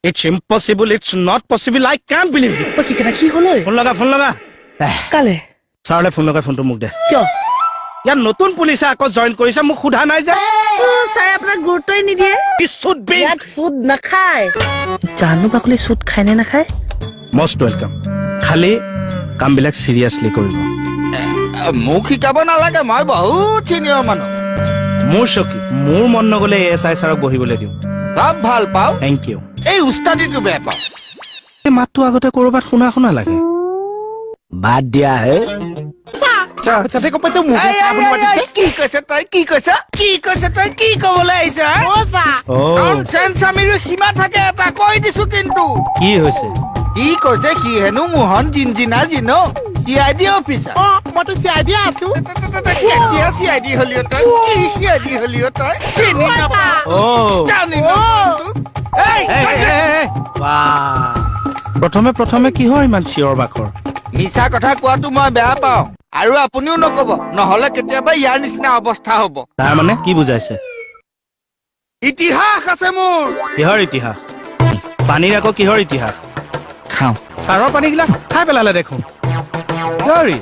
It's impossible, it's not possible, I can't believe it. ঐ, কি কেনা কি হ'ল ঐ? ফোন লগা, ফোন লগা। কালে? ছাৰলে ফোন লগাই ফোনটো মোক দে। কিয়? ইয়াত নতুন পুলিচে আকৌ জইন কৰিছে, মোক সোধা নাই যে। অ, ছাৰে আপোনাক গুৰুত্বই নিদিয়ে। চুট বি ইয়াত চুট নাখায়। জানো বাকলি চুট খায় নে নাখায়। মষ্ট welcome, খালি কামবিলাক চিৰিয়াছলি কৰিব। মোক শিকাব নালাগে, মই বহুত চিনিয়ৰ মানুহ। মোৰ চকী, মোৰ মন নগ'লে এ এছ I ছাৰক বহিবলৈ দিওঁ। চব ভাল পাওঁ। Thank you. এই উস্তাদিটো বেয়া পাওঁ। এই মাতটো আগতে ক'ৰবাত শুনা শুনা লাগে। বাদ দিয়া হে। তাতে গম পাইছে মোক এই, এই, এই, এই, কি কৈছে তই? কি কৈছ? কি কৈছে তই? কি কবলৈ আহিছ হা? অ। ননচেন্স, আমিৰো সীমা থাকে এটা, কৈ দিছো কিন্তু। কি হৈছে? কি কৈছে সি হেনো? মোহন জিনজিনা জিন চি I D officer. অ, মইতো চি I D আছো। কেতিয়া চি I D হলি অ তই? কি চি I D হলি অ তই? চিনি নাপাওঁ। অ। জানি নাপাওঁ তোক। এই, এই, এই, এই, এই। বাহ। প্ৰথমে প্ৰথমে কিহৰ ইমান চিঞৰ বাখৰ? মিছা কথা কোৱাটো মই বেয়া পাওঁ আৰু আপুনিও নকব, নহলে কেতিয়াবা ইয়াৰ নিচিনা অৱস্থা হব। তাৰ মানে কি বুজাইছে? ইতিহাস আছে মোৰ। কিহৰ ইতিহাস? পানীৰ আকৌ কিহৰ ইতিহাস? খাওঁ। পাৰৰ পানীগিলাচ খাই পেলালে দেখোন। কিহৰ ই?